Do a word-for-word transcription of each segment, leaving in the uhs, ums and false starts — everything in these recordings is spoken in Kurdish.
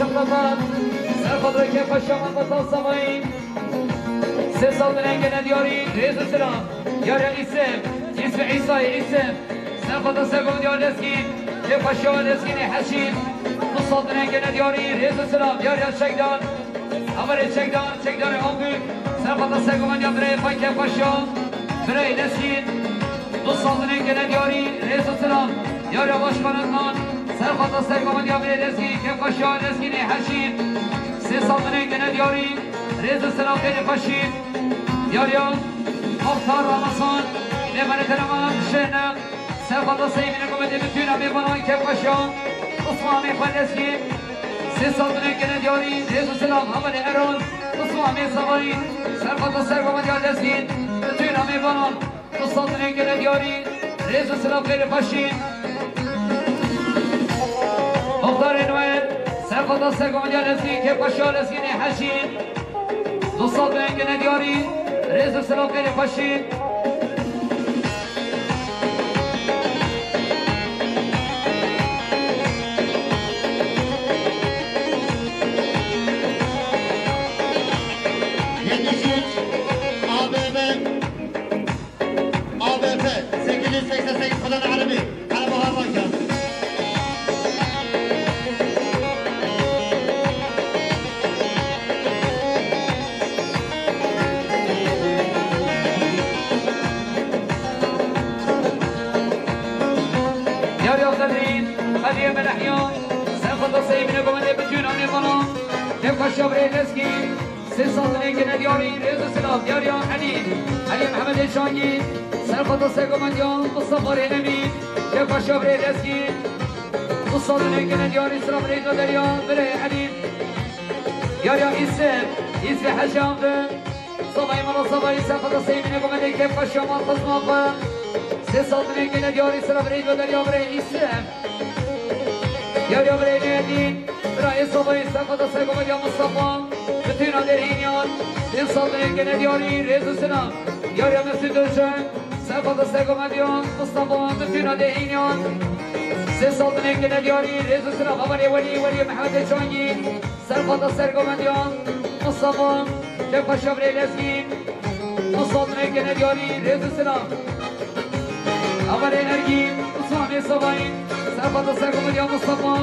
Ser xatirê kêfxweşiya me Betal Sebayî. Sê sal binengê nediyarî, rêz û silam. Yar ya Îsem, Îsm Îsayê Îsem. Ser xatirê ser govindiya Lezgîn, kêfxweşiya Lezgînê Heşîm. Du sal binengê nediyarî, rêz û silam. Yar ya Çekdar, hevalê Çekdar, Çekdarê Abdûk. Ser xatirê ser govindiya birayê xwe kêfxweşiya birayê Lezgîn. Du sal binengê nediyarî, rêz û silam. Yar ya Başkan Adnan, ser xatirê ser govindiya birê Lezgîn, kêfxweşiya Lezgînê Heşîm. Sê sal binengê nediyarî, rêz û silam xêrê xweşî. Yar ya Muxtar Ramazan, lê me ne tenema şehne, ser xatirê ser binê govindiya birê, tûna mêvanan, kêfxweşiya Osmanê xwe Lezgîn. Sê sal binengê nediyarî, rêz û silam, hevalê Eran, Osmanê Sebayî, ser xatirê ser govindiya Lezgîn, tûna mêvanan. Du sal binengê nediyarî, rêz û silam xêrê xweşî. Muxtarê Noel, ser xatirê ser govindiya Lezgîn, kêfxweşiya Lezgînê Heşîm. Du sal binengê nediyarî, rêz û silam xêrê xweşî. Yetmiş üç A B B. A B P sekiz yüz seksen sekiz Kulan Arabi, Araba Harmanka. Yar ya Xedrîn, Xedrî Melehya, ser xatirê ser binê govindiya birê, tûna mêvanan, kêfxweşiya birê Lezgîn. Sê sal binengê nediyarî, rêz û silam. Yar ya Elî, Elî Mehemedê Çangî, ser xatirê ser govindiya Mistefayê Emîn, kêfxweşiya birê Lezgîn. Du sal binengê nediyarî, silam rêz û derya birê Elî. Yar ya Îsem, Îsmê Hecî Hamdi, Sebayî mala Sebayî, ser xatirê ser binê govindiya, kêfxweşiya mal xizma xwe. Sê sal binengê nediyarî, silam rêz û derya birê Îsem. Yar ya birê Elî. Birayê Sebayî, ser xatirê ser govindiya Mistefa, bi tûna dê hînyan. Pênc sal binengê nediyarî, rêz û silam. Yar ya Mesûd Özcan, ser xatirê ser govindiya Mistefa, bi tûna dê hînyan. Sê sal binengê nediyarî, rêz û silam. Hevalê Welî, Welî Mehemedê Çangî, ser xatirê ser govindiya Mistefa, kêfxweşiya birê Lezgîn. Du sal binengê nediyarî, rêz û silam. Hevalê Ergîn, Osmanê Sebayî, ser xatirê ser govindiya Mistefa.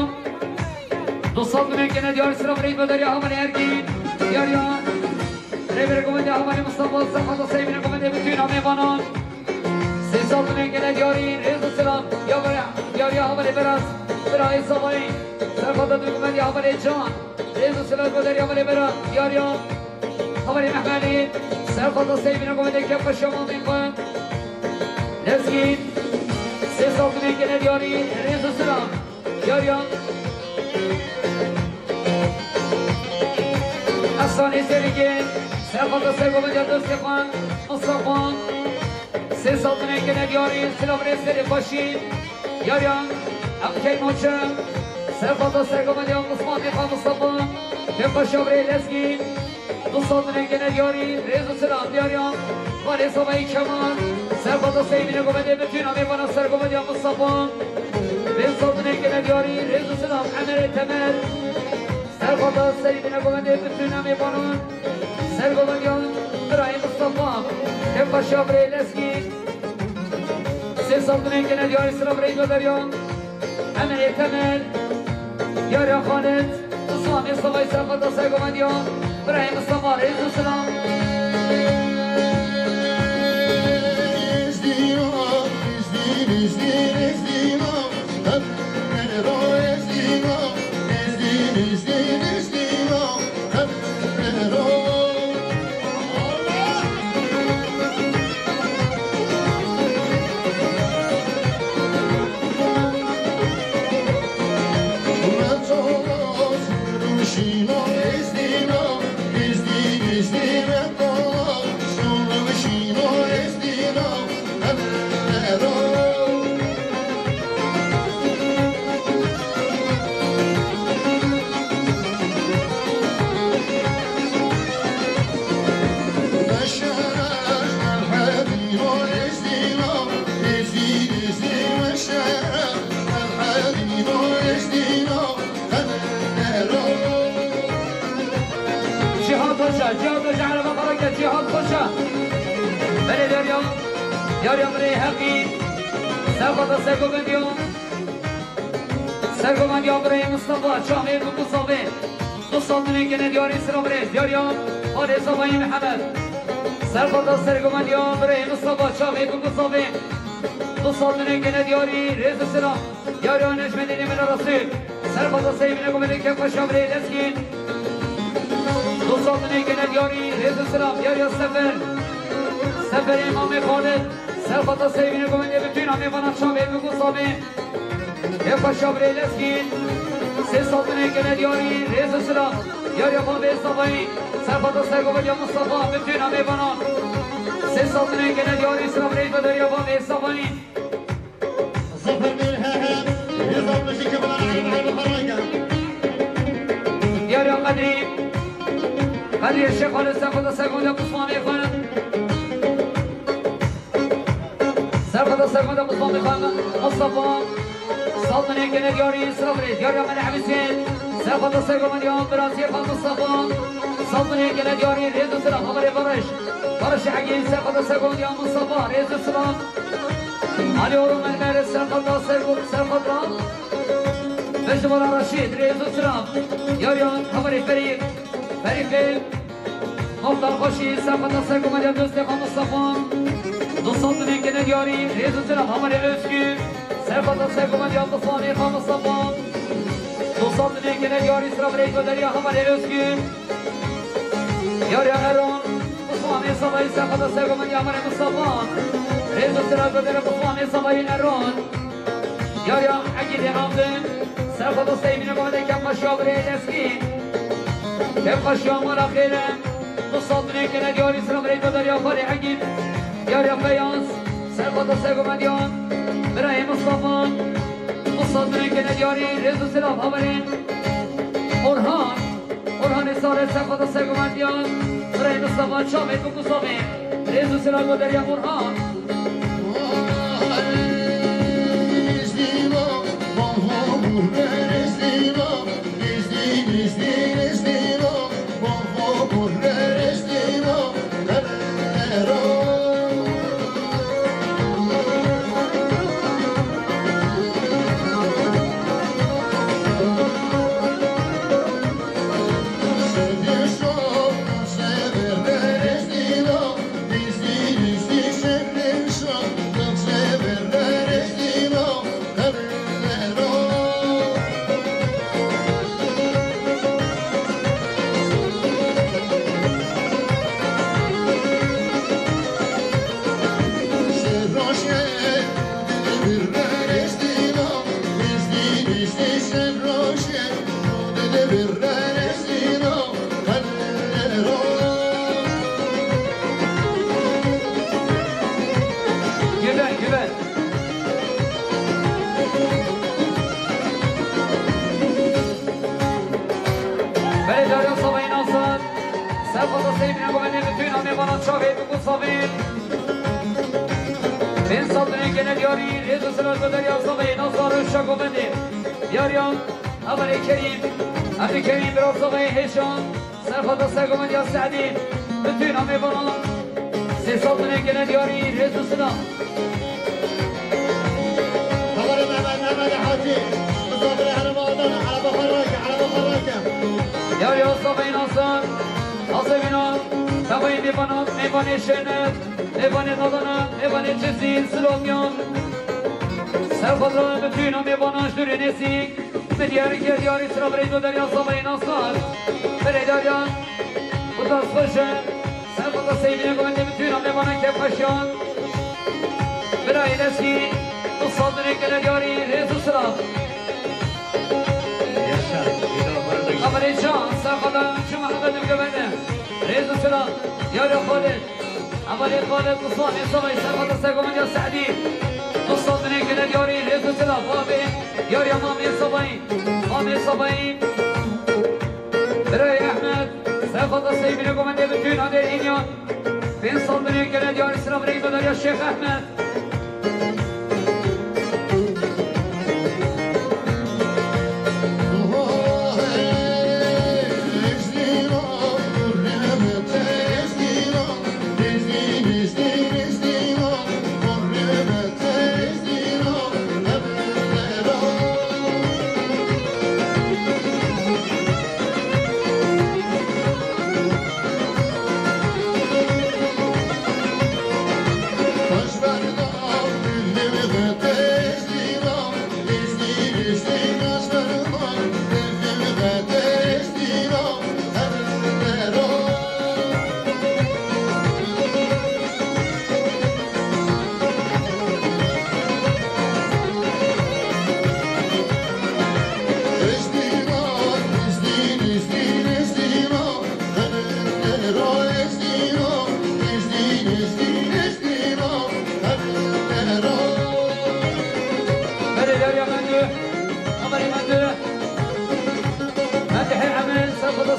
Du sal binengê nediyarî, silam rêz û derya hevalê Ergîn. Yar ya Rêberê govindiya hevalê Mistefa, ser xatirê ser binê govindiya, bi tûna mêvanan. Sê sal binengê nediyarî, rêz û silam. Yar ya, yar ya hevalê Berat, birayê Sebayî, ser xatirê govindiya hevalê Can. Rêz û silav goderî hevalê Berat, yar ya hevalê Mehmedî, ser xatirê ser binê govindiya, kêfxweşiya malê xwe. Lezgîn, sê sal binengê nediyarî, rêz û silav. Yar ya Esanê Serîgê, ser xatirê ser govindiya dostê xwe, Mistefa. Sê sal binengê nediyarî, silav rêz xêrê xweşî. Yar ya Emkey Moçe, ser xatirê ser govindiya Osmanê xwe Mistefa, kêfxweşiya birê Lezgîn. Du sal binengê nediyarî, rêz û silav. Yar ya Xalê Sebayî Kemal, ser xatirê ser binê govindiya, bi tûna mêvanan, ser govindiya Mistefa. Pênc sal binengê nediyarî, rêz û silav. Emerê Temer, ser xatirê ser binê govindiya, bi tûna mêvanan, ser govindiya birayê Mistefa, kêfxweşiya birê Lezgîn. Sê sal binengê nediyarî, silav rêz û derya. Emerê Temer, yar ya Xalid, Osmanê Sebayî, ser xatirê ser govindiya, birayê Mistefa, rêz û silav. Belê diyariya, diyariya birê Heqî, serxweta sergovendiya, sergovendiya birê Mustafa, çavê bû ku zavê. Du sal dinê gene diyarî sira birê, diyariya Xalê Zavayî Mihemed. Serxweta sergovendiya birê Mustafa, çavê bû ku zavê. Du sal dinê gene diyarî rêz û silam. Diyariya Necmedînê Mela Resûl. Serxweta seyvîne ku belê kefxweşa birê Lezgîn. Du sal dinê gene diyarî rêz û silam. Diyariya Sefer. Seferê Mamê Xalid. Serxweta seyvîne ku belê bütün amê vana çavê bû ku zavê. Kefxweşa birê Lezgîn. Sê sal dinê gene diyarî rêz û silam. Diyariya Bavê Zavayî. Serxweta sergovendiya Mustafa. Bütün amê vana. Sê sal dinê gene diyarî silam rêz û diyariya Bavê Zavayî. Zafer Bey, he, he. Rêza Beşîkê bana, he, he, he, he. Diyariya Qedrî. Qedrî Şêx Xalid serxweta sergovendiya Qusmanê xwe. Serxweta sergovendiya Qusmanê xwe. Mustafa. Sal dinê gene diyarî sira birê. Diyariya Mele Hemîsê. Serxweta sergovendiya Biraziyê xwe Mustafa. Sal dinê gene diyarî rêz û silam. Haberê Barış. Barış Egîn serxweta sergovendiya Mustafa. Rêz û silam. Ali Orum Elmer, serxweta sergo-, serxweta. Beşdivara Reşîd, rêz û silam. Diyariya haberê Ferî, Ferî Fêl. Muxtar Xweşî, serxweta sergovendiya dostê xwe Mustafa. Du sal dinê gene diyarî, rêz û silam. Haberê Özgür, serxweta sergovendiya Mustafa, xwe Mustafa. Du sal dinê gene diyarî sira birê û diyariya haberê Özgür. Diyariya Eron, Mustafa Amê Savayî serxweta sergovendiya haberê Mustafa. Rêz û silam gotêre Mustafa Amê Savayî Eron. Diyariya Egîdê Abdin, serxweta seyvîne ku belê kefxweşa birê Lezgîn. Kefxweşa mala xêr e. Du sal dinê gene diyarî sira birê û diyariya xalê Egîd. Diyariya Feyaz, serxweta sergovendiya birayê Mustafa. Du sal dinê gene diyarî rêz û silam haberê Orhan. Orhanê Salih serxweta sergovendiya birayê Mustafa, çavê bû ku zavê. Rêz û silam gotêre Orhan. Gebe, gebe. Belê dariya Savayî Nasir. Serxweta seyvîne ku belê bütün amê vana çavê bû ku zavê. Pênc sal dinê gene diyarî rêz û silam gotêre Savayî Nasir û Şagovendê. Diyariya Emelê Kerîm, Emelê Kerîm bira Savayî Hêşan. Serxweta sergovendiya Se'dî, bütün amê vana. Sê sal dinê gene diyarî rêz û silam. Xeberê Mehmet, Mehmet Hacî, misafirê herêma Adana, ereba xwe rake, ereba xwe rake. Diyariya Savayî Nasir, Azevîna, Savayî mêvana, mêvanê Şenet, mêvanê Nadana, mêvanê Cizîr, Silamiyan. Serxweta bütün amê vana ji dûr û nêzîk. Min diyarî kir, diyarî sira birê û diyariya Savayî Nasir. Birê dariya, bu da spêşe. Serxweta seyvîne ku belê bütün amê vana kefxweşiyan. Birayê Lezgî, du sal dinê gene diyarî rêz û silam. Yaşa, Dino, var da. Amerê Can, serxweta çi Mehmet û Gevende. Rêz û silam. Diyariya Xalid. Emelê Xalid Usmanê Savayî serxweta sergovendiya Se'dî. Du sal dinê gene diyarî rêz û silam. Bavê diyariya Mamê Savayî. Mamê Savayî. Birayê Ehmed. Serxweta seyvîne ku belê bütün amê vana. Pênc sal dinê gene diyarî sira birê û diyariya Şêx Ehmed.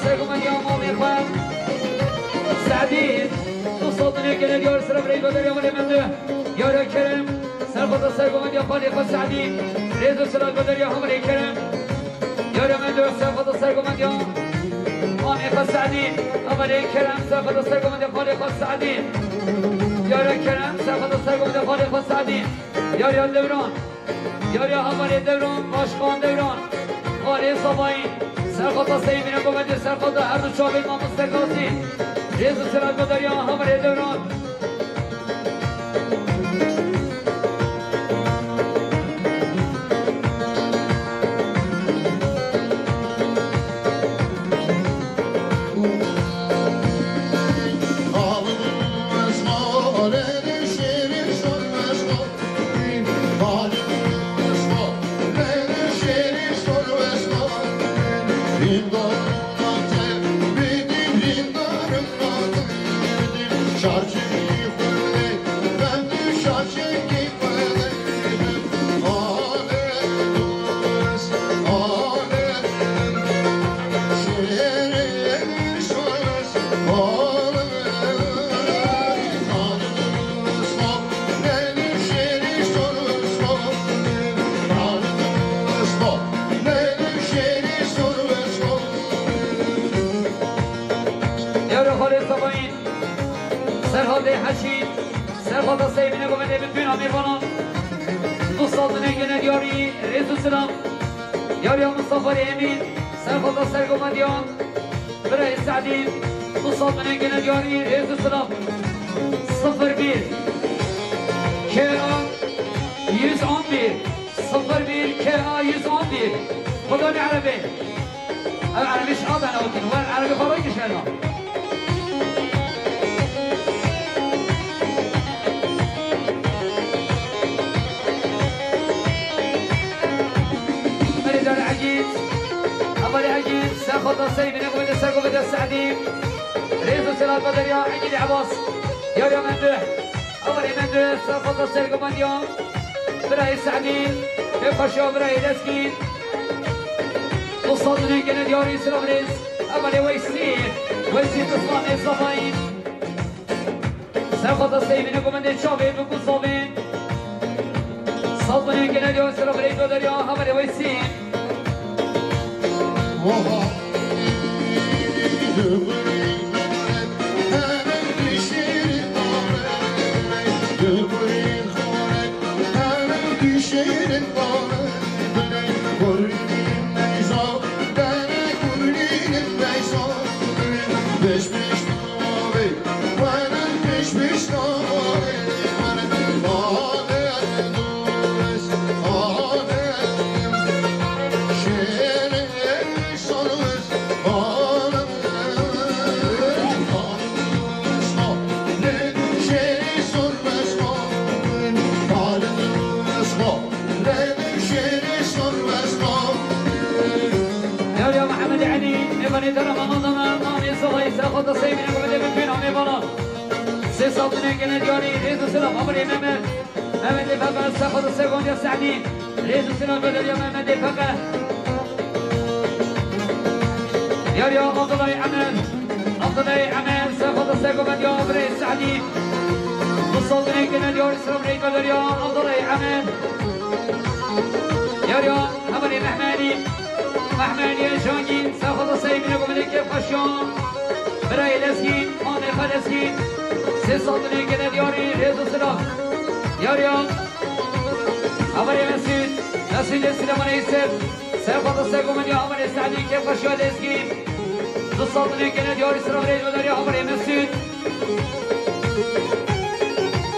Sergomendiya mamê xwe Se'dî, du sed binê gele diyar sira birey goderê hevalê min de. Yara Kerem, serxwata sergomendiya xalê xwe Se'dî, rêz û silav goderiya hevalê Kerem. Yara min de serxwata sergomendiya mamê xwe Se'dî, hevalê Kerem, serxwata sergomendiya xalê xwe Se'dî. Yara Kerem, serxwata sergomendiya xalê xwe Se'dî. Yara Dewran. Yariya hevalê Dewran, Başkan Dewran, Xalê Sabayî, serxwata Seyî bîne govendê, serxwata her du çavên mamoste Gazî, rêz û silav goderiya hevalê Dewran. Yara Xalê Sabayî, Serhadê Heşî, serxwata Seyî bîne govendê bi tûna mêvanan. Du sed binê gele diyarî, rêz û silav. Yariya Mustafa Emîn, serxwata sergomendiyan. Birayê Se'dî, du sed binê gele diyarî, rêz û silav. Sifir bir K A yüz on bir, sifir bir K A yüz on bir. Xweda ne erebê. Ev erebî ji a bena wekî, wer erebî xwe rayke şerna. Berê dare Egîd, hevalê Egîd, serxwata Seyî bîne govendê, sergovendê Se'dî. Rêz û silav goderiya Egîd Ebas. Yariya Menduh, hevalê Menduh, serxwata sergomendiya birayê Se'dî, kêfxweşiya birayê Lezgî. Du sed binê gele diyarî, silav rêz, hevalê Weysî, Weysî Tislanê Sabayî. Serxwata Seyî bîne govendê çavê bi ku zavê. Sed binê gele diyar sira birê goderiya hevalê Weysî. Yariya Mihemed Elî, mêvanê dera Ramazana, namê Zolay, serxwata Seyî bîne govendê bi tûna mêvanan. Sê sed binê gele diyarî, rêz û silav, hevalê Mehmet. Mehmetê Pepel, serxwata sergomendiya Se'dî, rêz û silav goderiya Mehmetê Pepel. Yariya Abdulay Emer, Abdulay Emer, serxwata sergomendiya birê Se'dî. Du sed binê gele diyarî sira birê goderiya Abdulay Emer. Yariya hevalê Mehmedî, Mehmedî Cangî, serxwata Seyî bîne govendê, kêfxweşiya birayê Lezgî, mamê xwe Lezgî. Sê sed binê gele diyarî, rêz û silav. Yariya hevalê Mesûd, Mesûdê Silêmanê Yusuf, serxwata sergomendiya hevalê Se'dî, kêfxweşiya Lezgî. Du sed binê gele diyarî sira birê goderiya hevalê Mesûd.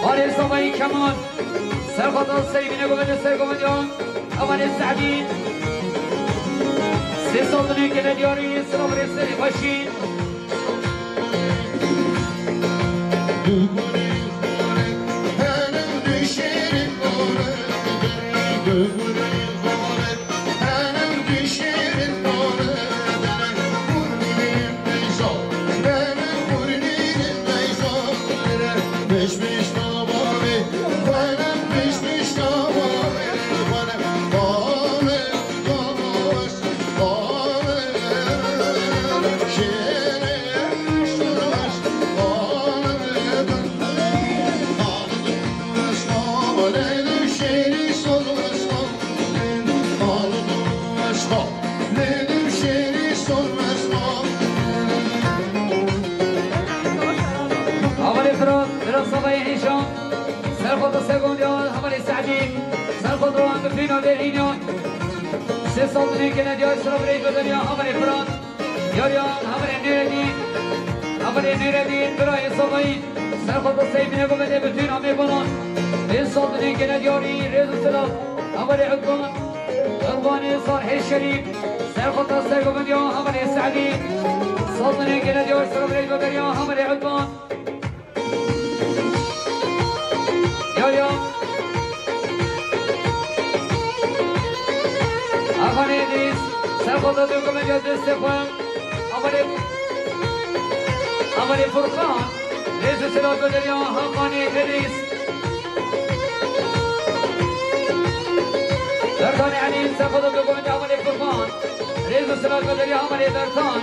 Xalê Sabayî Kemal, serxwata Seyî bîne govendê sergomendiya hevalê Se'dî. Sê sed binê gele diyarî, sira birê serê xweşî. Hêşan, serxweta sergondiya hevalê Se'dî, serxweta wan bi fîna derhîna. Sê sal dinê gene diyar sira birêj bedeniya hevalê Firan. Yariya hevalê Nêredîn, hevalê Nêredîn, birayê Savayî, serxweta Seymîne Gomedê bi fîna mêvanan. Sê sal dinê gene diyarî, rêz û silav, hevalê Udban, Udbanê Salhê Şerîf, serxweta sergovendiya hevalê Se'dî. Sal dinê gene diyar sira birêj bedeniya hevalê Udban. Yo, yo. Afanê Dîs, serxweta dû gumê ya destê xwe. Afanê, Afanê Furkan, rêz û silav guderiya Afanê Dîs. Bertanê Elî, serxweta dû gumê Afanê Furkan, rêz û silav guderiya Afanê Bertan.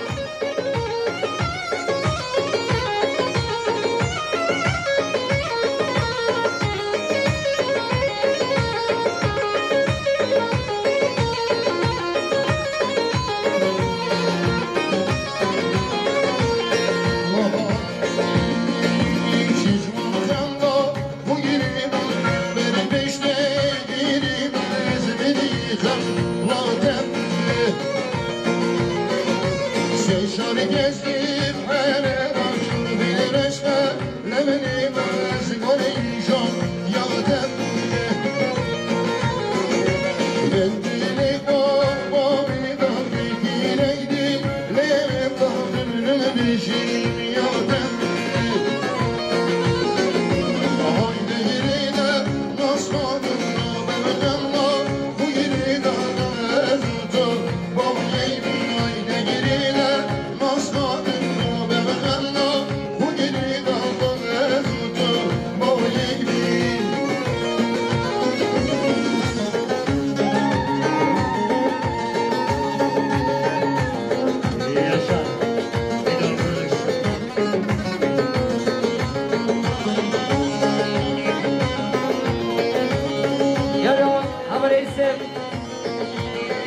Yaro, hevalê Îsê,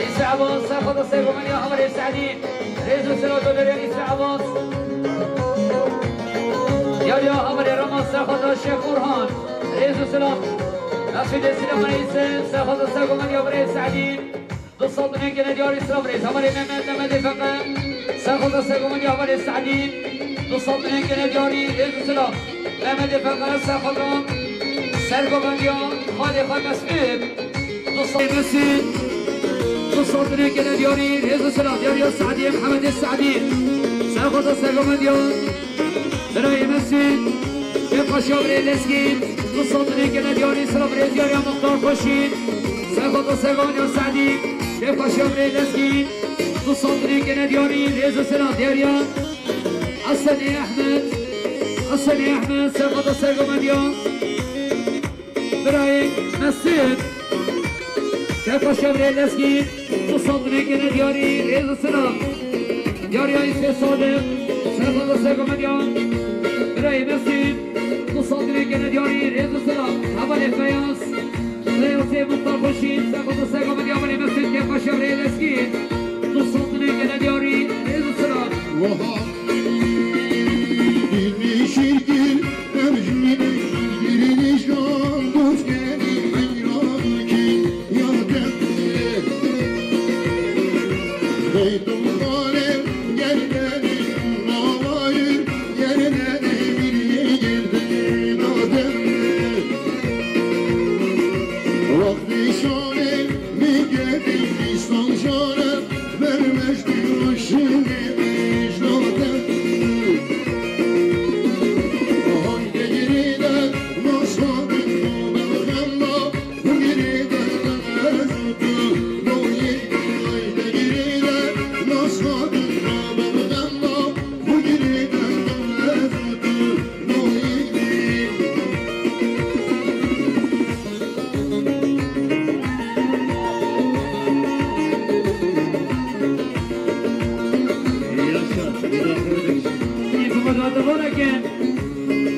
Îsê Ebas, serxweta sergovendiya hevalê Se'dî, rêz û silav guderiya Îsê Ebas. Yaro, hevalê Rama, serxweta Şêx Orhan, rêz û silav. Mesûdê Silêmanê Îsê, serxweta sergovendiya hevalê Se'dî. Du sal dinê gene diyarî sira birêz. Hevalê Mehmet, Mehmetê Feqe, serxweta sergovendiya hevalê Se'dî. Du sal dinê gene diyarî, rêz û silav. Mehmetê Feqe, serxweta sergovendiya xalê xwe Mesûd. Du sal Mesûd. Du sal dinê gene diyarî, rêz û silav. Diyariya Se'dî, Mehmetê Se'dî, serxweta sergovendiya Birayê Mesûd, kêfxweşiya birê Lezgî, du sal dinê gene diyarî, silav birê diyariya Muxtar Xweşî, serxweta sergovendiya Se'dî, kêfxweşiya birê Lezgî, du sal dinê gene diyarî, rêz û silav diyariya Hesenê Ehmed, Hesenê Ehmed, serxweta sergovendiya Birayê Mesûd, kêfxweşiya birê Lezgî, du sal dinê gene diyarî, rêz û silav. Diyariya Îsê Sadiq, serxweta sergovendiya Birayê Mesûd, du sal dinê gene diyarî, rêz û silav. Hevalê Feyaz, Feyazê Muxtar Xweşî, serxweta sergovendiya hevalê Mesûd, kêfxweşiya birê Lezgî, du sal dinê gene diyarî, rêz û silav. Wiha. Dilmi şirkin, erjmini, dilini şan, dosteni, hayranki, ya Rabbi. Beytullarım, gerdeni, nalayı, yerine bir girdin, Adem. Vakti şanı, mi geldi, İslam şanı, vermez bir aşırı icraten. Haydi geride, nasıl bir yoldan hem de bu geride dönmez. Haydi geride, nasıl bir yoldan hem de bu geride dönmez.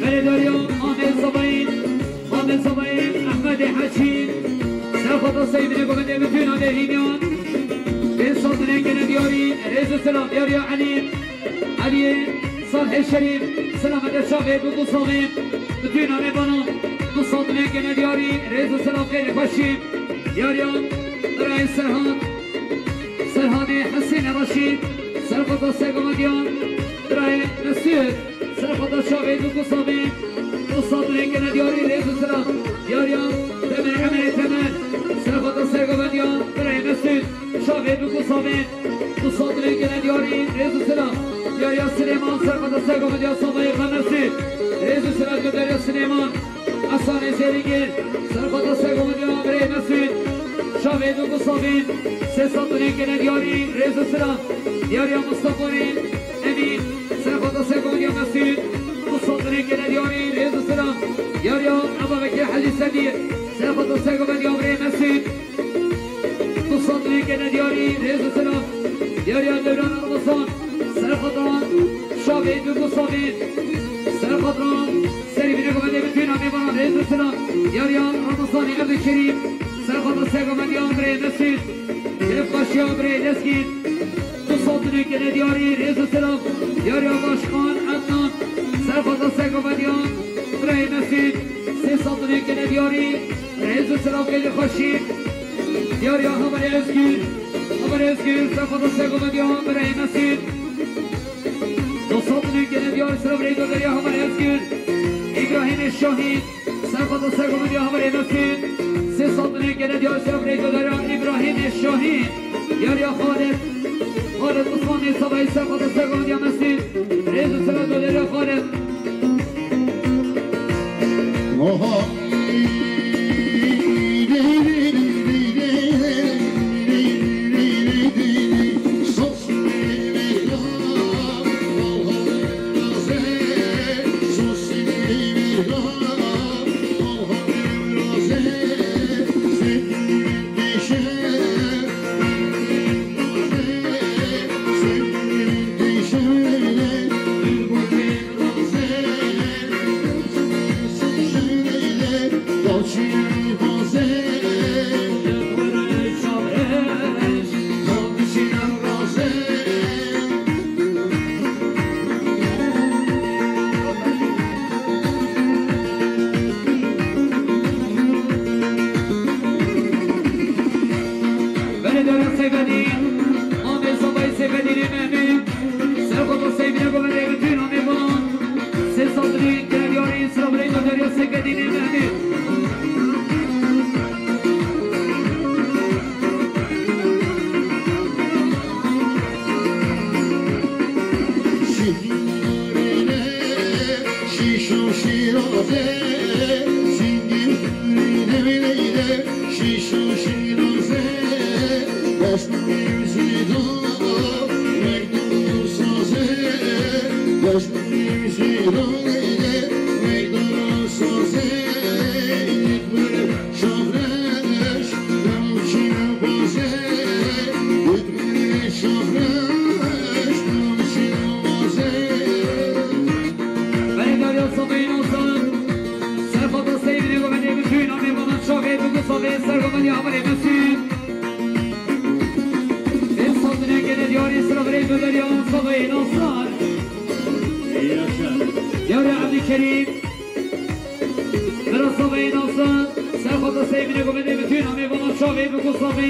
Beledariya Amed Sabayî, Amed Sabayî, Ehmedê Heçî, serxweta Seymîne Gomedê, bi tûna derhîniyan, pênc sal dinê gene diyarî, rêz û silav diyariya Elî, Eliyê Salhê Şerîf, silamete çavê bi bu savê. Bütün amêvanan, du sed lêkene diyarî, rêz û selam xêrê xweşî. Diyariya birayê Serhan, Serhanê Hesên Reşîd, serxweta Sergovendiyan, birayê Mesûd, serxweta Şavê Dûk û Savê, du sed lêkene diyarî, rêz û selam. Diyariya Temer, Emerê Temer, serxweta Sergovendiyan, birayê Mesûd, Şavê Dûk û Savê, du sed lêkene diyarî, rêz û selam. Diyariya Silêman, serxweta Sergovendiyan, Savayê Xemersî, rêz û selam. Diyariya Silêman, Esanê Zêrîgir, serxweta Sergovendiyan, birayê Mesûd, Şavê Dûk û Savê, sê sed lêkene diyarî, rêz û selam. Diyariya Mustafayê Emîn, serxweta Sergovendiyan, Mesûd, du sed lêkene diyarî, rêz û selam. Diyariya Ebabekirê Hecî Sedî, serxweta Sergovendiyan, birayê Mesûd, du sed lêkene diyarî, rêz û selam. Diyariya Dewran Ramazan, serxweta Şavê Dûk û Savê, serxweta Serî Bîne Govendê, bütün amêvanan, rêz û selam. Diyariya Ramazanê Evdî Kerîm, serxweta Sergovendiyan, birayê Mesûd, Kêfxweşiya birayê Lezgîn, du sed lêkene diyarî, rêz û selam. Diyariya Başkan Ednan, serxweta Sergovendiyan, birayê Mesûd, sê sed lêkene diyarî, rêz û selam xêrê xweşî. Diyariya Hevalê Özgür, Hevalê Özgür, serxweta Sergovendiyan, birayê Mesûd, du sed lêkene diyarî, selam rêz û deriya Hevalê Özgür. Îbrahîmê Şahîn, serxweta Sergovendiyan, Hevalê Mesûd, sê sed lêkene diyarî, selam rêz û deriya Îbrahîmê Şahîn. Diyariya Xalid, Xalid Osmanê Savayê, serxweta Sergovendiyan, Mesûd, rêz û selam rêz û deriya Xalid. Belê dewra Seyfedîn, amê Savayê Seyfedînê Mehmûd, serxweta Seyfedînê Govendê, bütün amêvanan, sê sed lêkene diyarî, selam rêz û deriya Seyfedînê Mehmûd. Şîşo şîroze, singî rîne bileyde, şîşo şîroze, destî zîdo, mekdû saze, destî zîdo leyde, mekdû saze, yitmir şavreş, namçî baze, yitmir şavreş, namçî baze. Belê deriya Savayê Nasir, serxweta Seyfedînê Govendê, bütün amêvanan Şavê Dûk û Savê, sergovendiya Hevalê Mesûd. Pênc sed lêkene diyarî, selam rêz û deriya Savayê Nasir. Diyariya Evdî Kerîm, bira Savayê Nasir, serxweta Seyfedînê Govendê, bütün amêvanan Şavê Dûk û Savê.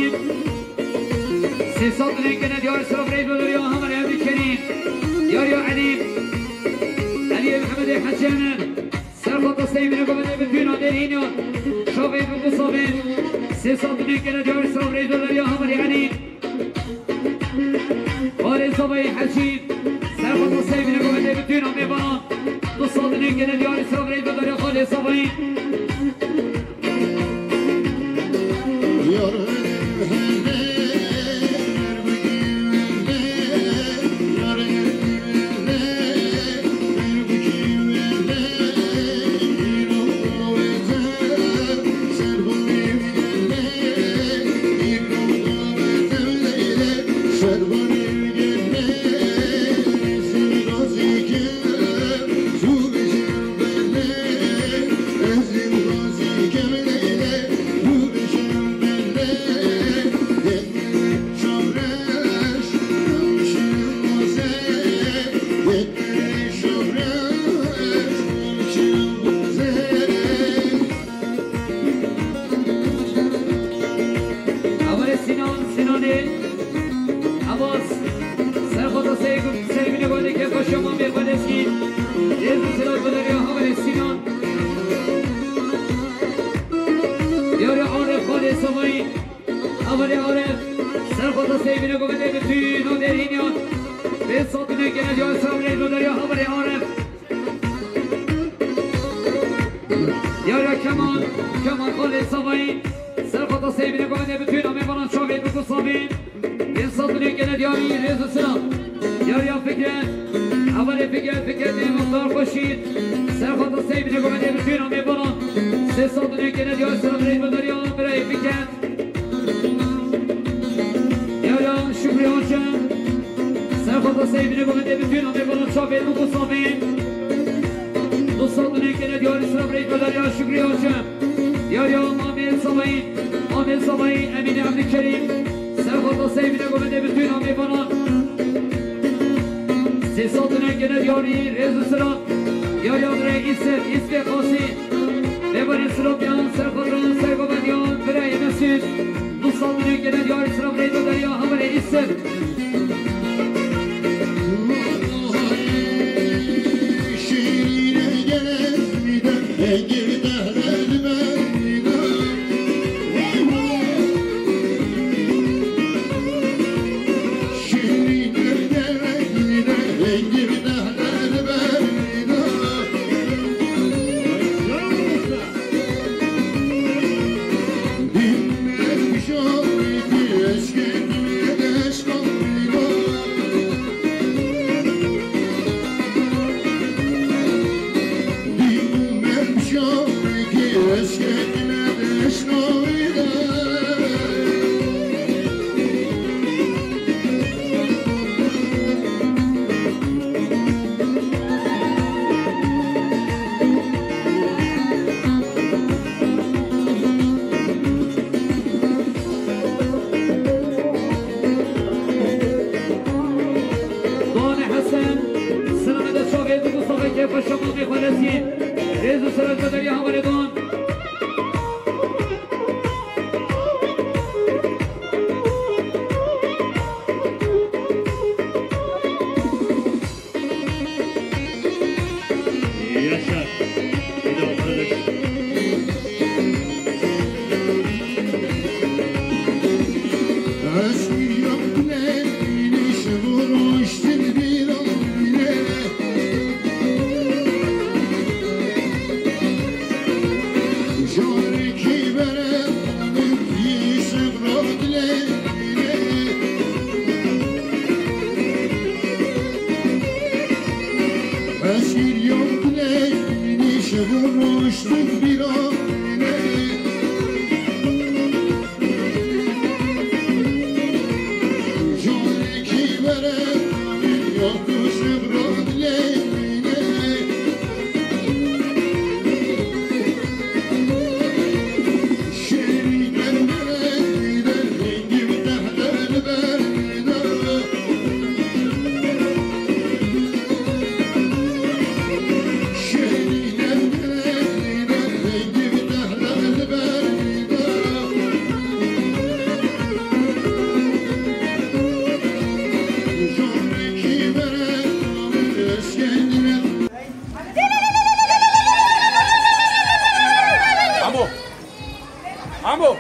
Sê sed lêkene diyarî, selam rêz û deriya Hevalê Evdî Kerîm. Diyariya Elî, Eliyê Mihemedê Hecî Emin, serxweta Seyfedînê Govendê, bütün amêvanan Şavê Dûk û Savê. Sê sed lêkene diyarî, selam rêz û deriya Hevalê Elî. Xalê Savayê Hecî, serxweta Seyfedînê Govendê, bütün amêvanan, du sed lêkene diyarî, selam rêz û deriya Xalê Savayê. Havarê Arif, serxwata seyvîne govendê bi tûn û derhîniyan. Pê sat û nû kene diya Îsra Birêz Godarya Havarê Arif. Yara Kemal, Kemal Xalê Savayî, serxwata seyvîne govendê bi tûn amê bana çavê bi ku savîn. Pê sat û nû kene diyarî rêz û silam. Yariya Fikret, Havarê Fikret, Fikret ê Muxtar Xweşî, serxwata seyvîne govendê bi tûn amê bana. Sê sat û nû kene diyarî silam rêz Godarya birayê Fikret. Yara Şükrü Hoca, serxwata seyvîne govendê bi tûn amê bana çavê bi ku savîn. Du sat û nû kene diyarî silam rêz Godarya Şükrü Hoca. Yariya Amê Savayî, Amê Savayî, Emîne Ebdîkerîm, serxwata seyvîne govendê bi tûn amê bana. Sê sat û nû kene diyarî rêz û silam. Yariya birayê Îsif, Îsfê Qasî. Lêbarê Silopiyan, serxwata sergovendiyan, birayê Mesûd. Du sat û nû kene diyarî silam rêz Godarya Havarê Îsif. Doğan Hesen, silamê de çavê di Mustafa'yê kêfa şema bê xwelesî. Rêz û serheta derya Havarê Doğan. Yaşa. Bir de o kadar. Aşk yok neymiş vuruştun bir ömre. Jarki bere yîşiq radilê. Esîr yok neymiş vuruştun bir ömre. Amo! Amo!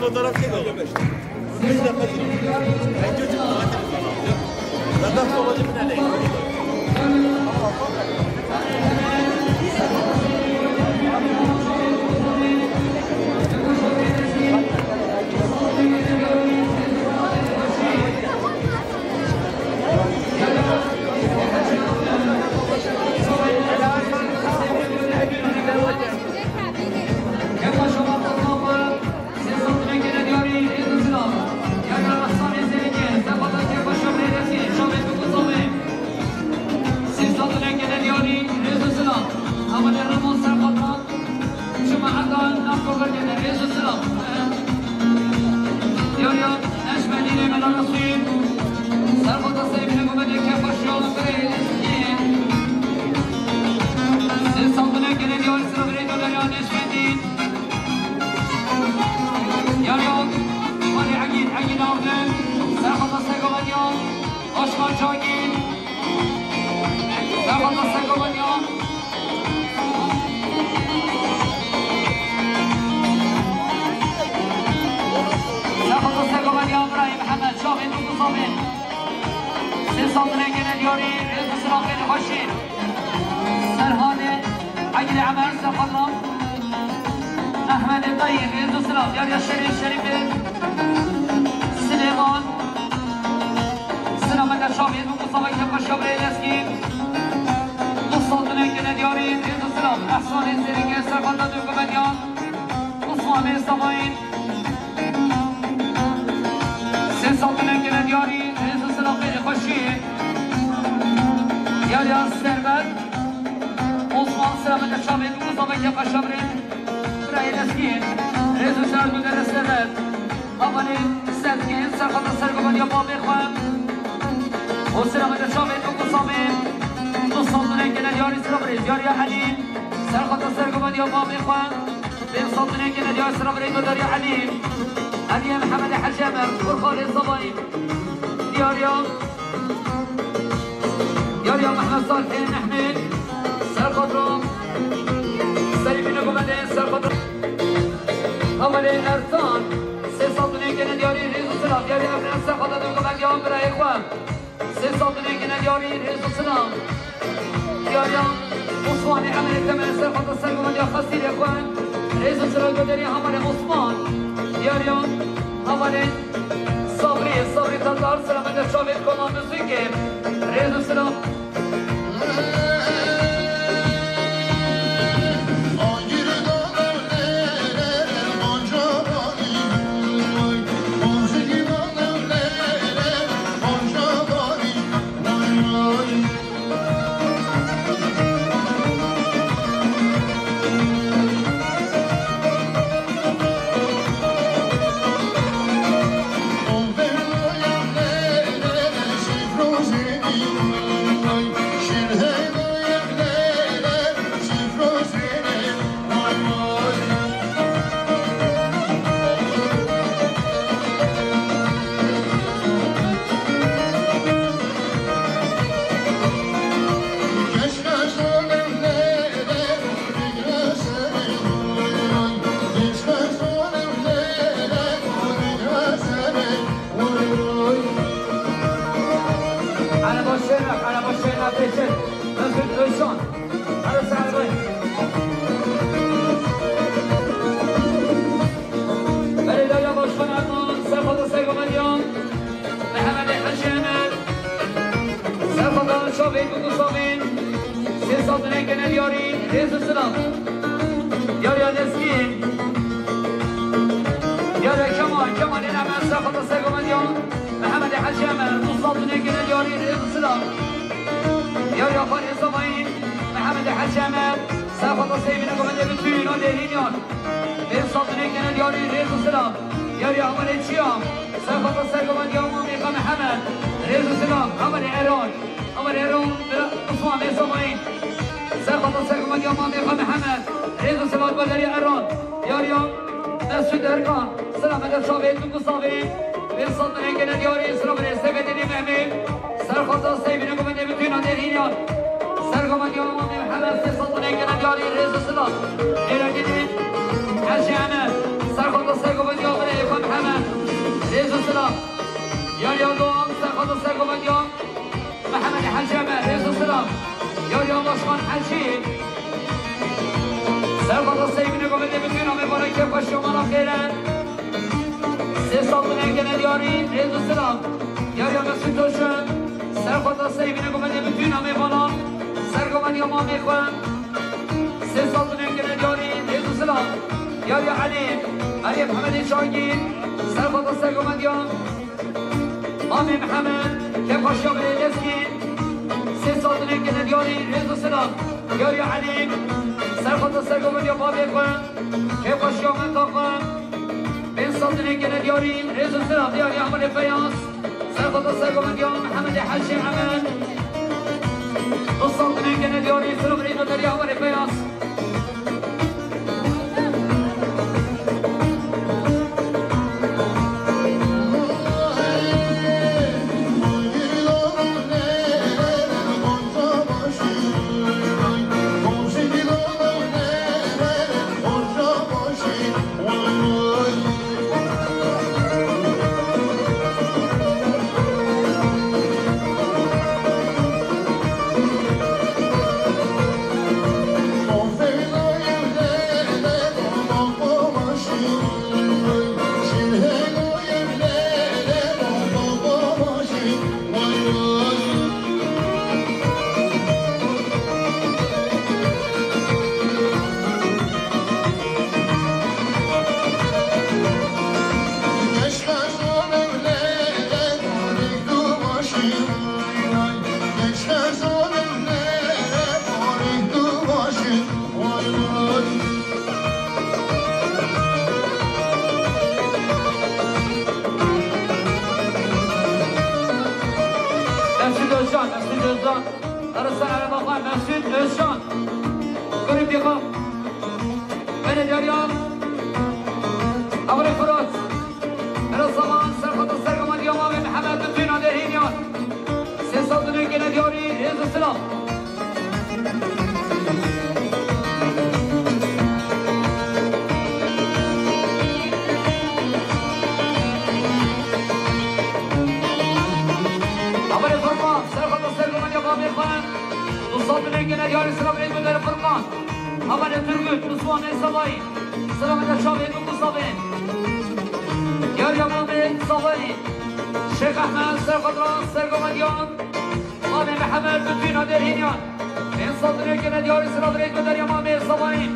Fotoğraf çek oğlum. Biz de kaçın. Ben çocuk zaten. Zaten babacım nerede? Yariya Neşmedînê Mela Nasîr, serxweta Seybînê Gomedê Kefaşiyo Birê Lezgî. Sê saldinê gelê diyarî sira birê Doderiya Neşmedîn. Yariya Malê Egîn, Egîn Avdin, serxweta Sergovediya Aşma Cagîn. Serxweta Sergovediya. Serxweta Sergovediya Birayê Mihemed Çavên û Gusavên. Sê saldinê gelê diyarî rêz û silavên xweşî. Serhanê Egîlê Emer serxweta Ehmedê Dayî rêz û silav. Yariya Şerîf Şerîfê Silêman. Silameta Çavên û Gusavên Kefaşiya Birê Lezgî. Dû saldinê gelê diyarî rêz û silav. Ehsanê Zêrîngê serxweta Dûgumediya Usmanê Savayî. Sê saldinê gelê diyarî rêz û silav xêrê xweşî. Yariya Servet Osman, silameta Çavên û Gusavên Kefaşiya Birê Birayê Lezgî. Rêz û silav Dûdere Servet. Hevalê Sezgîn, serxweta Sergovediya babê xwe. Û silameta Çavên û Gusavên. Dû saldinê gelê diyarî sira birê. Yariya Elî, serxweta Sergovediya babê xwe. Pênc saldinê gelê diyarî sira birê Doderiya Elî. Eliyê Mihemedê Hecî Emer, Kurxalê Savayî. Diyariya. Yariya Mehmet Salihê Nehmê, serxweta Seybînê Gomedê, serxweta Hevalê Ertan. Sê saldinê gelê diyarî rêz û silav. Yariya Evren, serxweta Dûgumediya Birayê xwe. Sê saldinê gelê diyarî rêz û silav. Yariya Osmanê Emerê Temel, serxweta Sergovediya Xesîrê xwe. Rêz û silav Doderiya Hevalê Osman. Yariya Hevalê Sabrî, Sabrî Tatar, silameta Çavên Koma Muzîkê. Rêz û silav. Ereba Şêref, Ereba Şêref Reşit, Mesut Özcan. Erê Serbayî. Belediye Başkanı Erman, serxweta Sergovediya Mehemedê Hecî Emer, serxweta Çavên û Gusavên. Sê saldinê gelê diyarî rêz û silav. Yariya Lezgî. Yariya Kemal, Kemalê Emer, serxweta Sergovediya Mehemedê Hecî Emer. Dû saldinê gelê diyarî rêz û silav. Yariya Xalê Savayî, Mehemedê Hecî Emer, serxweta Seybînê Gomedê, bütün o derînyan. Pênc saldinê gelê diyarî rêz û silav. Yariya Hevalê Çiya, serxweta Sergovediya Mamê xwe Mihemed. Rêz û silav. Hevalê Eron. Hevalê Eron, Usman Mêsamayî. Serxweta Sergovediya Mamê xwe Mihemed. Rêz û silav Doderiya Eron. Yariya Mesut Erkan. Silameta Çavên û Gusavên. Pênc saldinê gelê diyarî sira birê Seyfedînê Mehmê. Serxweta Seybînê Gomedê, bütün o derînyan. Sergovediya Mamê Mihemed, sê saldinê gelê diyarî rêz û silav. Êragînê Hecî Emer, serxweta Sergovediya Birê xwe Silam. Yariya Doğan, serxata sergovendiya Mihemed Hecî Emer, rêz û silam. Yariya Başkan Hecî, serxata sergovendiya bütün amê bana kêfxweşiya mala xêre. Sê sal binê gene diyarî, rêz û silam. Yariya Mesut Toşun, serxata sergovendiya gene bütün amê bana, sergovendiya mamê xwe. Sê sal binê gene diyarî, rêz û silam. Yariya Elî, Elî Mehemedê Çangî, serxata sergovendiya mamê Mihemed, kêfxweşiya birê Lezgî. Sê sal binê gene diyarî, rêz û silam. Yariya Elî, serxata sergovendiya bavê xwe, kêfxweşiya menta xwe. Pênc sal dinê gene diyarî, rêz û silav diyarî Hevalê Peyas. Serxata sergovendiya Mihemedê Hecî Emer. Du sal dinê gene diyarî, silav rêz û deriya Hevalê Peyas. Mesut Özcan, Mesut Özcan. Arasana araba xwe, Mesut Özcan. Kurê pêxam. Bere derya. Amre Fırat. Bere zaman, serxata sergovendiya mamê Mihemed, bütün aderhîniyan. Sê sal dinê gene diyarî, rêz û silav. Haberê Furkan, serxata sergovendiya bavê xwe. Du sal dinê gene diyarî, silav rêz û dere Furkan. Haberê Turgut, Usmanê Savayî. Silav de çavê du Savayî. Yariya mamê Savayî. Şêx Ehmed, serxata sergovendiyan. Mamê Mihemed, bütün aderhîniyan. Pênc sal dinê gene diyarî, silav rêz û deriya mamê Savayî.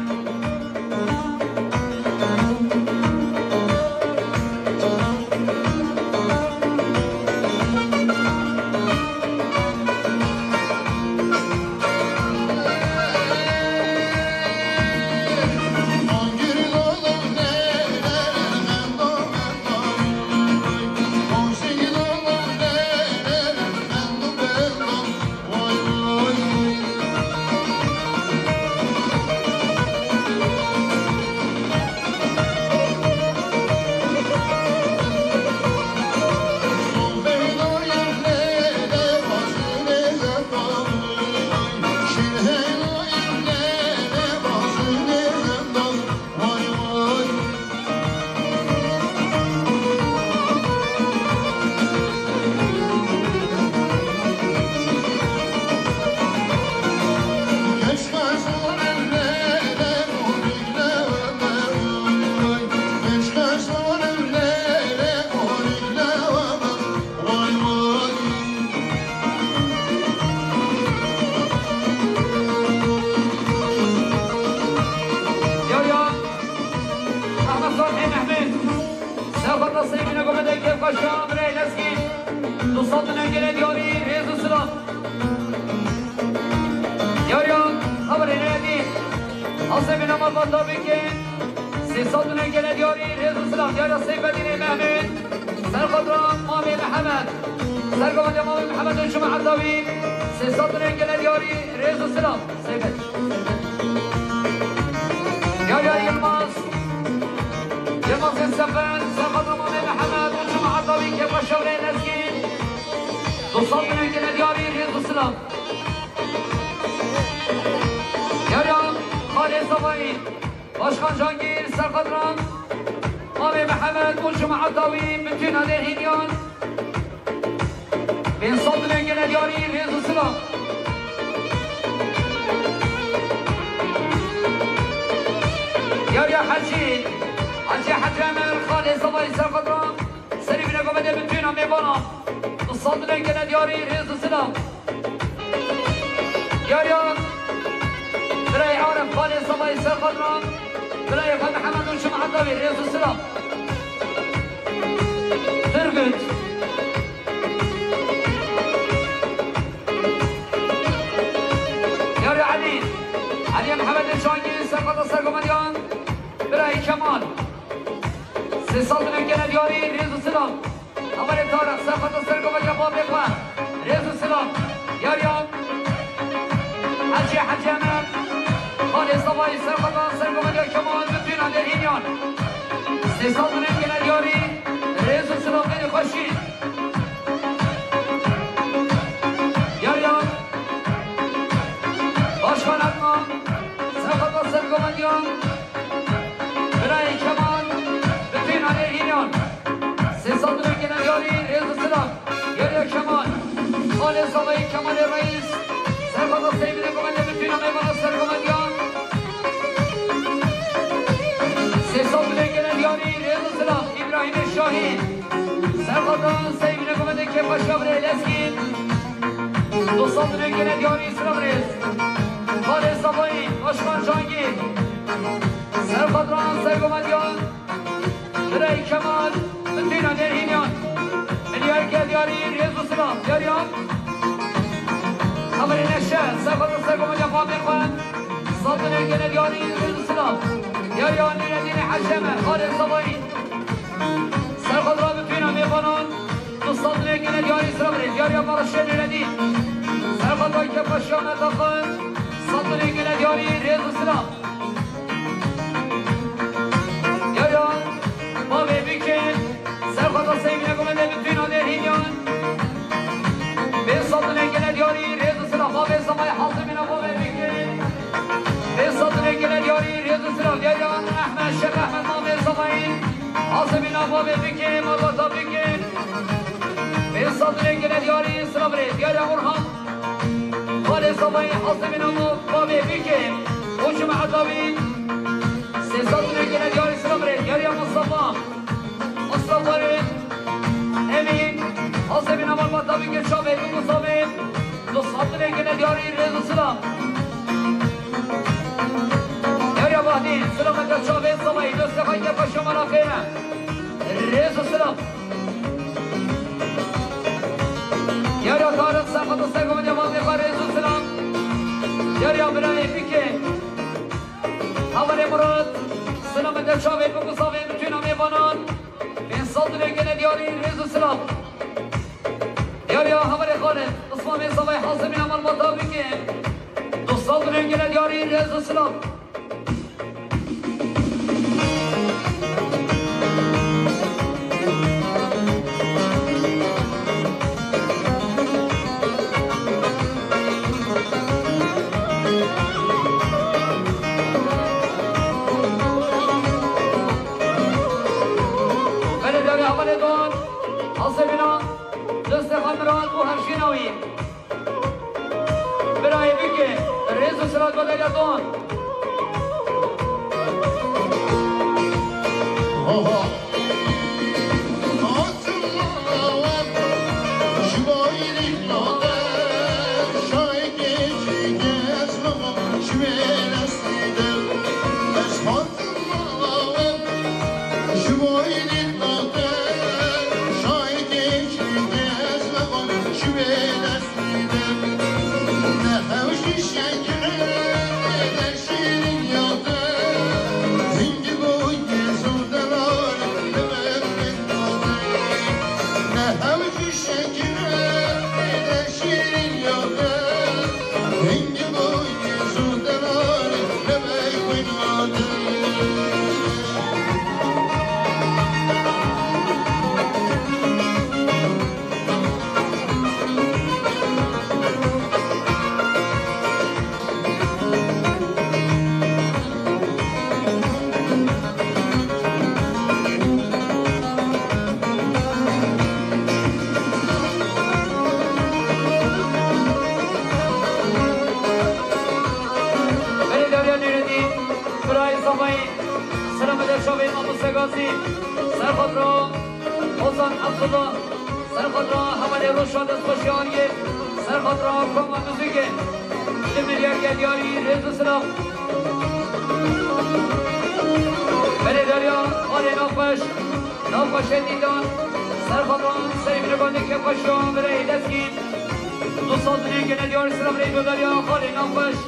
Yariya Ahmet Salih Mehmet. Serxata seyvîne gomedê kêfxweşa birê Lezgî. Du sal dinê gene diyarî, rêz û silav. Yariya xeberê neyedî. Asê bîne malbata bike. Sê sal dinê gene diyarî, rêz û silav. Yariya Seyfedînê Mehmet. Serxata mamê Mihemed. Sergovendiya mamê Mihemed û Cuma Etawî. Sê sal dinê gene diyarî, rêz û silav. Seyfet. Yariya Yilmaz. Yilmazê Sefer, serxata mamê Mihemed, Cuma Etawî, kêfxweşa birê Lezgî. Du sal dinê gene diyarî, rêz û silav. Yariya Xalê Savayî. Başkan Cangîr, serxata Mavê Mihemed û cemaeta wî, bitûna derhîniyan. Pênc sed milyon gele diyarî, rêz û silav. Yariya Hecî, Hecî Hecî Emer, xalê Savayî Serxedran, serî bine gomede bitûna mêvanan. Du sed milyon gele diyarî, rêz û silav. Yariya birayê Arif, xalê Savayî Serxedran, birayê xwe Mihemed û cemaeta wî, rêz û silav. Turgut. Yariya Elî, Elî Mihemedê Çangî, Serxeda Sergovendiyan, birayê Kemal. Sê sed milyon gele diyarî, rêz û silav. Hevalê Tarık, Serxeda Sergovendiya babê xwe, rêz û silav. Yariya Hecî Hecî Emer, xalê Savayî Serxeda Sergovendiya Kemal, bitûna derhîniyan. Sê sed milyon gele diyarî, rêz û silav, xeyrê xweşî. Yariya Başkan Akman, Serxeda Sergovendiyan, birayê Kemal, bitûna derhîniyan. Sê sed milyon gele diyarî, rêz û silav. Yariya Kemal, xalê Savayî Kemalê Reîs, Serxeda Seyvînê Gomendê, bitûna mêvana Sergovendiyan. Sê sed milyon gele diyarî, rêz û silav. Îbrahîmê Şahîn, Serxeda Seyvînê Gomendê, kêfa şavirê Lezgîn. Du sed milyon gele diyarî, silav, rêz. Xalê Savayî, Başkan Cangî, Serxedran Sergovendiyan. Birayê Kemal, bitûna derhîniyan. Milyar gele diyarî, rêz û silav. Yariya Hevalê Neşe, Serxeda Sergovendiya babê xwe. Sed milyon gele diyarî, rêz û silav. Yariya Nûreddînê Hecî Emer, xalê Savayî. Serxeda, bitûna mêvanan. Du sed milyon gele diyarî, silav, rêz. Yariya Barışê Nûreddîn, Serxeda, kêfa şiya me daxin. Sed milyon gele diyarî, rêz û silav. Yariya bavê Bikê, Serxeda Seyvînê Gomendê, bitûna derhîniyan. Pênc sed milyon gele diyarî, rêz û silav. Bavê Savayî, Hasimîna bavê Bikê. Pênc sed milyon gele diyarî, rêz û silav. Yariya Ehmed, Şêx Ehmed, bavê Savayî. Hasimîna bavê Bikê, malbata Bikê. Pênc sed milyon gele diyarî, silav, rêz. Yariya Orhan, xalê Savayî, Hasimîna bavê Bikê û cemaeta wî. Sê sed milyon gele diyarî, silav, rêz. Yariya Mustafa, Mustafa Emîn, Hasimîna malbata Bikê, çavê Bikû Savê. Du sed milyon gele diyarî, rêz û silav. Yariya Bahdîn, silav, me te çavê Savayî, dostê xwe, kêfa şiya me daxin. Rêz û silav. Yariya Tarık, Serxeda Sergovendiya babê xwe, rêz û silav. Yariya birayê Bikê, Hevalê Murat, silav, me te çavê Bikû Savê, bitûna mêvanan. Pênc sed milyon gele diyarî, rêz û silav. Yariya Hevalê Xalid, Osman Bey Savayî, Hasimîna malbata Bikê. Du sed milyon gele diyarî, rêz û silav. Belê dewrê hevalê Don, Hasimîna, dostê xwe Miran û hevjîna wî. Birayê Bikê, rêz û silav, Don. Oho. Abdullah, ser xatra hevalê Roşa destxweşiyariyê, ser xatra Koma Muzîkê, di milyar gel diyarî rêz û silav. Berêdariya xalê Nexweş, Nexweşê Dîdan, ser xatra Seyfî Nebandê Kêfxweşiya Birayê Lezgîn, du sed binê gene diyarî silav rê dodariya xalê Nexweş.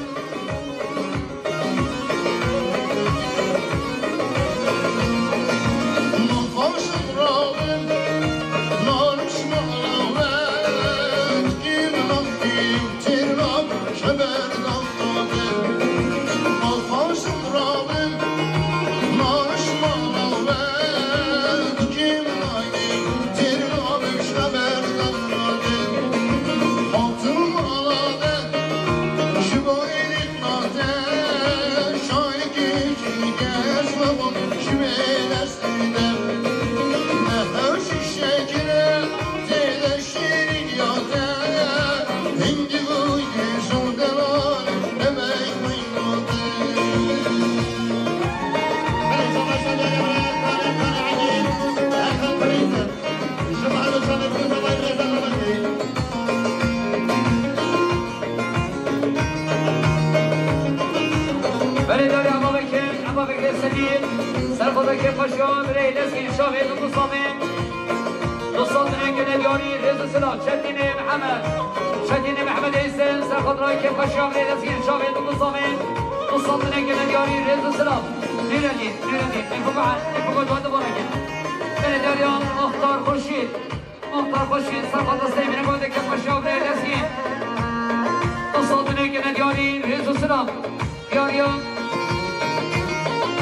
Berê darê ava vekir, ava vekir sedî, ser xwe vekir xweşiya, birê lezgî şavê li Musamê. Du sed binê gene diyarî rêz û silav. Çetînê Mihemed. Çetînê Mihemed Hêsen, ser xwe dirayê kêfxweşiya, birê lezgî şavê li Musamê. Du sed binê gene diyarî rêz û silav. Nêredî, nêredî. Ê bûka, ê bûka dua dubare kir. Berê dariya Muxtar Xurşîd. Muxtar Xurşîd, ser xwe destê min, gotê kêfxweşiya, birê lezgî. Du sed binê gene diyarî rêz û silav. Diyariya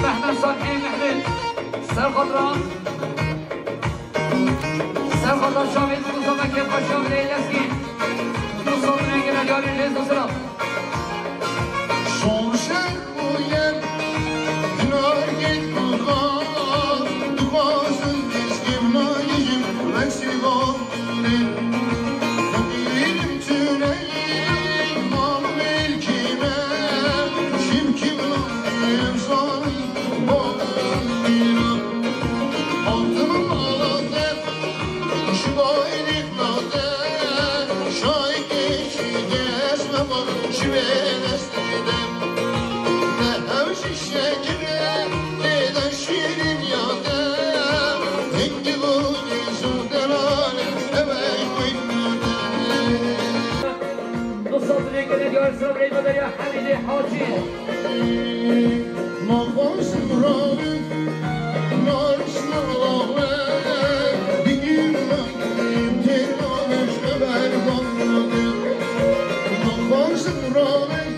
Mehmet Salihê Mehmet. Ser xatra. Ser xatra şavê Mustafa kêfxweşiya, birê lezgî. Du sed binê gene diyarî rêz û silav. Son şer bûye, hinar git kuxa, dixwazim dizgî binayijim, wek sîvan. Şirin ya te, hingî û nîz û delal, ew ey xwîn nade. Du sed binê gene diyar sira birê me de ya Hemîdê Hacî. Ma xwazim rawin, nariş nalawe, digir nagir, têr navêj xeber danade. Ma xwazim rawin,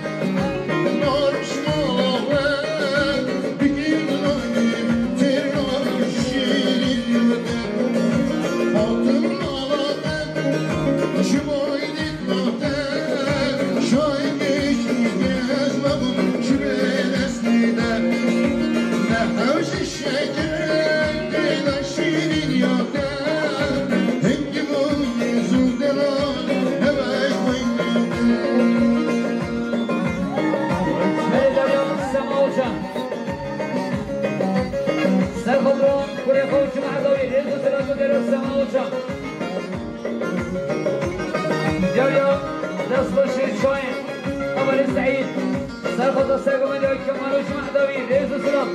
Sema Oca. Ser xwe bi kurê xwe û çû Mehedawî, rêz û silav û dera Sema Oca. Diyariya destxweşê çayên Hevalê Seîd. Ser xwe bi ser gomê diya Kemal û çû Mehedawî, rêz û silav.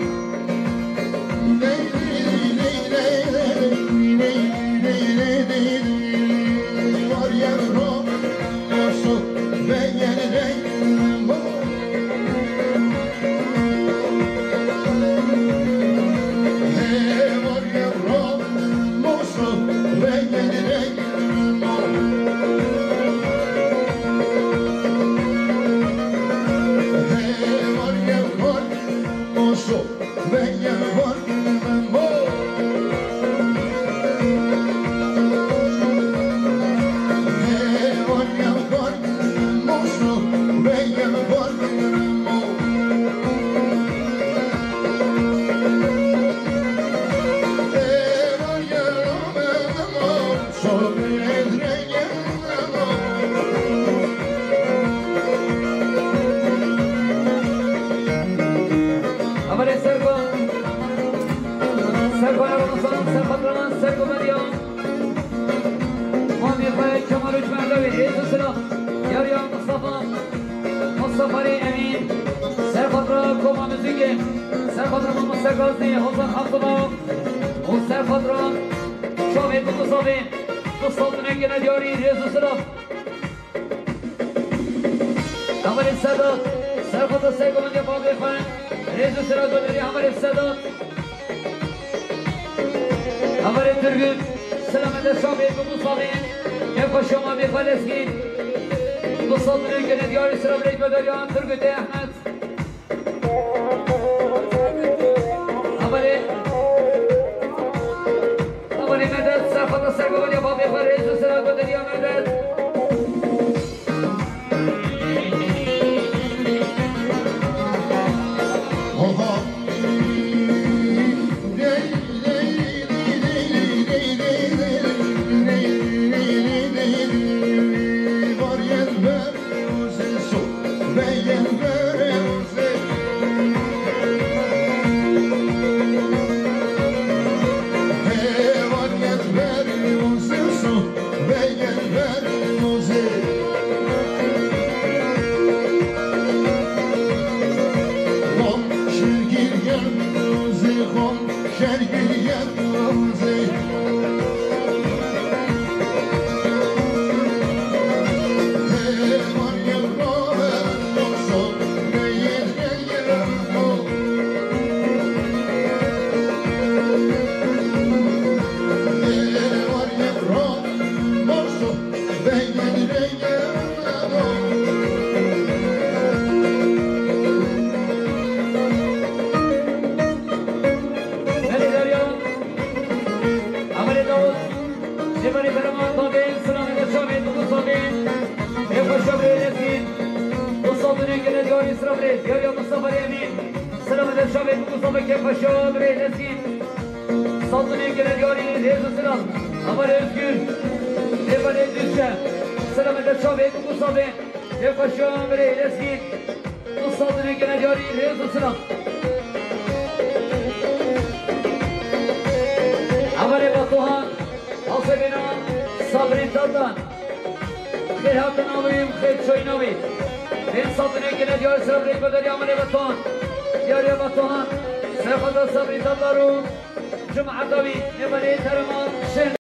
Rêz û silam. Yariya Mustafa, Mustafa Rê Emîn, ser xatra Koma Mizîkê, ser xatra Mamoste Gaznî, Hozan Haftıma û ser xatra Çavê Bikûsavê, du sed û nehê gene diyarî, rêz û silam. Hevalê Sedat, ser xatra Seygolandiya babê xwe, rêz û silam goderî hevalê Sedat. Hevalê Turgut, silamete Şamê, Bikûsavê, kêfa şama bê xwe leskî. Du sed û nehê gene diyarî, silam rêz goderî Turgutê Ehmed. Hevalê, hevalê Medet, ser xatra Seygolandiya babê xwe, rêz û silam goderî Medet. Belê Derya, Amelê Davut, Sêvanê Bereman, Tavê, Silamê Beşavê, Bikûsavê, Kêfa Şabrê Lezgîn, du sed û nehê gene diyarî, Silamê Diyarya Mustafa Emîn, Silamê Beşavê, Bikûsavê, Kêfa Şabrê Lezgîn. Sed û nehê gene diyarî, rêz û silam. Hevalê Özgür, Sêvanê Duzçe, Silamê Beşavê, Bikûsavê, Kêfa Şabrê Lezgîn. Du sed û nehê gene diyarî, rêz û silam. Hevalê Batuhan, Hasebêna Sabrî Tatlan. Xêr hatin navî, xêr çoy navî. Bên sed û nehê gene diyarî, silam rêz goderî hevalê Batuhan. Diyarya Batuhan, ser xatra Sabrî Tatlan û cemaeta wî, hevalê Terema Şen.